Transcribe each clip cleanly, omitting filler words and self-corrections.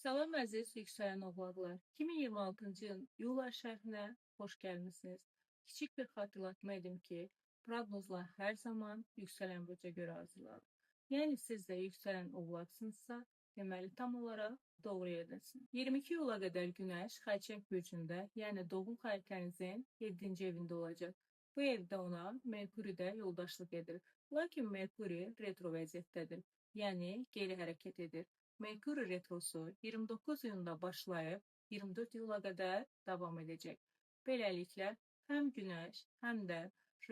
Salam əziz yüksələn oğlaqlar. 2026-cı ilin iyul ay şərhinə xoş gəlmisiniz. Kiçik bir xatırlatma edim ki, proqnozlar hər zaman yüksələn burca görə hazırlanır. Yəni siz də yüksələn oğlaqsınızsa, deməli tam olaraq doğru yerdəsiniz. 22 iyula qədər Günəş Xərçəng bürcündə, yəni doğum xəritənizin 7-ci evində olacaq. Bu evdə ona Merkuri də yoldaşlıq edir. Lakin Merkuri retro vəziyyətdədir, yəni geri hərəkət edir. Merkuri retrosu 29 iyunda başlayıb 24 iyula qədər davam edəcək. Beləliklə, həm Günəş, həm də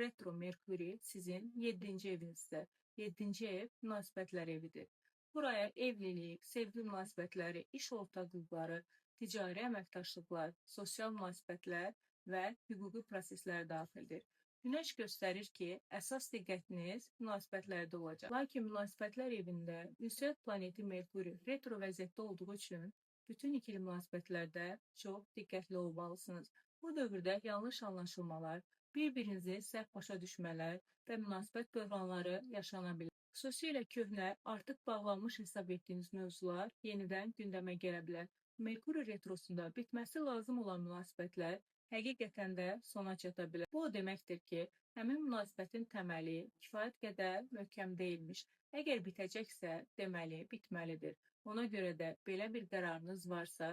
retro Merkuri sizin 7-ci evinizdə. 7-ci ev münasibətlər evidir. Buraya evlilik, sevgi münasibətləri, iş ortaqlıqları, ticari əməkdaşlıqlar, sosial münasibətlər və hüquqi proseslər daxildir. Günəş göstərir ki, əsas diqqətiniz münasibətlərdə olacaq. Lakin münasibətlər evində ünsiyyət planeti Merkuri retro vəziyyətdə olduğu üçün bütün ikili münasibətlərdə çox diqqətli olmalısınız. Bu dövrdə yanlış anlaşılmalar, bir-birinizi səhv başa düşmələr və münasibət böhranları yaşana bilər. Xüsusilə köhnə, artıq bağlanmış hesab etdiyiniz mövzular yenidən gündəmə gələ bilər. Merkuri retrosunda bitməsi lazım olan münasibətlər həqiqətən də sona çata bilər. Bu o deməkdir ki, həmin münasibətin təməli kifayət qədər möhkəm deyilmiş. Əgər bitəcəksə, deməli bitməlidir. Ona görə də belə bir qərarınız varsa,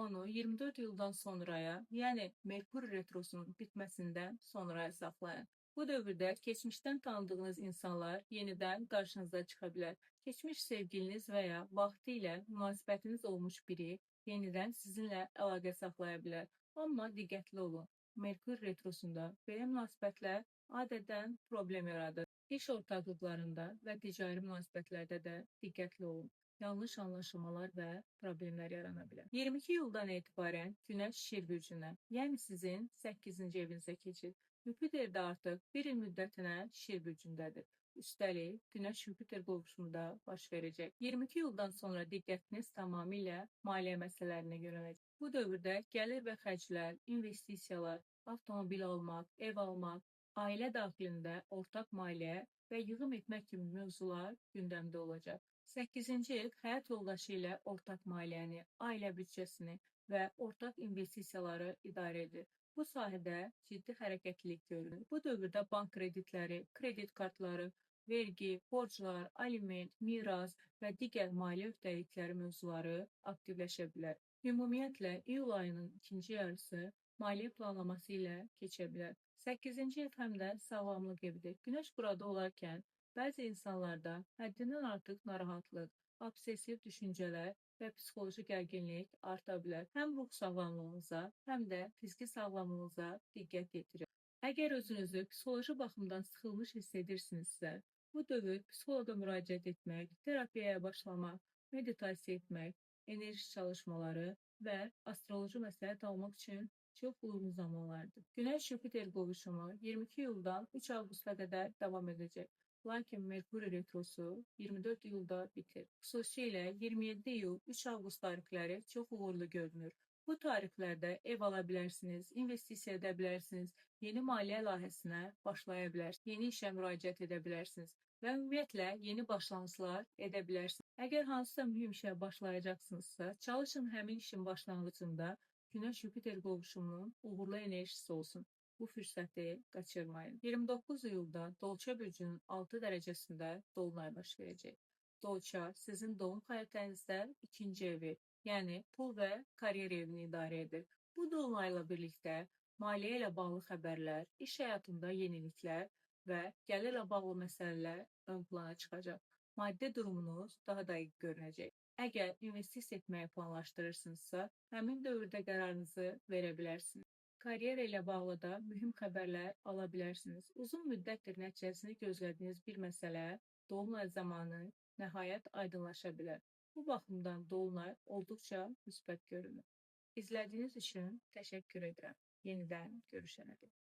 onu 24 iyuldan sonraya, yəni Merkuri retrosunun bitməsindən sonraya saxlayın. Bu dövrdə keçmişdən tanıdığınız insanlar yenidən qarşınıza çıxa bilər. Keçmiş sevgiliniz və ya vaxtilə münasibətiniz olmuş biri yenidən sizinlə əlaqə saxlaya bilər. Amma diqqətli olun. Merkur retrosunda belə münasibətlər adətən problem yaradır. İş ortaqlıqlarında və ticari münasibətlərdə də diqqətli olun. Yanlış anlaşılmalar və problemlər yarana bilər. 22 iyuldan etibarən Günəş Şir bürcünə, yəni sizin 8-ci evinizə keçir. Yupiter də artıq bir il müddətinə Şir bürcündədir. Üstəlik, Günəş-Yupiter qovuşumu da baş verəcək. 22 iyuldan sonra diqqətiniz tamamilə maliyyə məsələlərinə yönələcək. Bu dövrdə gəlir və xərclər, investisiyalar, avtomobil almaq, ev almaq, ailə daxilində ortaq maliyyə və yığım etmək kimi mövzular gündəmdə olacaq. 8-ci ev həyat yoldaşı ilə ortaq maliyyəni, ailə büdcəsini və ortaq investisiyaları idarə edir. Bu sahədə ciddi hərəkətlilik görünür. Bu dövrdə bank kreditləri, kredit kartları, vergi, borclar, aliment, miras və digər maliyyə öhdəlikləri mövzuları aktivləşə bilər. Ümumiyyətlə, iyul ayının ikinci yarısı maliyyə planlaması ilə keçə bilər. 8-ci ev həm də sağlamlıq evidir. Günəş burada olarkən bəzi insanlarda həddindən artıq narahatlıq, obsessiv düşüncələr və psixoloji gərginlik arta bilər. Həm ruh sağlamlığınıza, həm də fiziki sağlamlığınıza diqqət yetirin. Əgər özünüzü psixoloji baxımdan sıxılmış hiss edirsinizsə, bu dövr psixoloqa müraciət etmək, terapiyaya başlamaq, meditasiya etmək, enerji çalışmaları və astroloji məsləhət almaq üçün çox uyğun zamanlardır. Günəş-Yupiter qovuşumu 22 iyuldan 3 avqusta qədər davam edəcək. Lakin Merkuri retrosu 24 iyulda bitir. Xüsusilə 27 iyul 3 avqust tarixləri çox uğurlu görünür. Bu tarixlərdə ev ala bilərsiniz, investisiya edə bilərsiniz, yeni maliyyə layihəsinə başlaya bilərsiniz, yeni işə müraciət edə bilərsiniz və ümumiyyətlə yeni başlanğıclar edə bilərsiniz. Əgər hansısa mühüm işə başlayacaqsınızsa, çalışın həmin işin başlanğıcında Günəş-Yupiter qovuşumunun uğurlu enerjisi olsun. Bu fürsəti qaçırmayın. 29 iyulda Dolça bürcünün 6 dərəcəsində dolunay baş verəcək. Dolça sizin doğum xəritənizdə ikinci evi, yəni pul və karyer evini idarə edir. Bu dolunayla birlikdə maliyyə ilə bağlı xəbərlər, iş həyatında yeniliklər və gəlirlə bağlı məsələlər ön plana çıxacaq. Maddi durumunuz daha dəqiq görünəcək. Əgər investisiya etməyi planlaşdırırsınızsa, həmin dövrdə qərarınızı verə bilərsiniz. Karyera ilə bağlı da mühüm xəbərlər ala bilərsiniz. Uzun müddətdir nəticəsini gözlədiyiniz bir məsələ dolunay zamanı nəhayət aydınlaşa bilər. Bu baxımdan dolunay olduqca müsbət görünür. İzlədiyiniz üçün təşəkkür edirəm. Yenidən görüşənədək.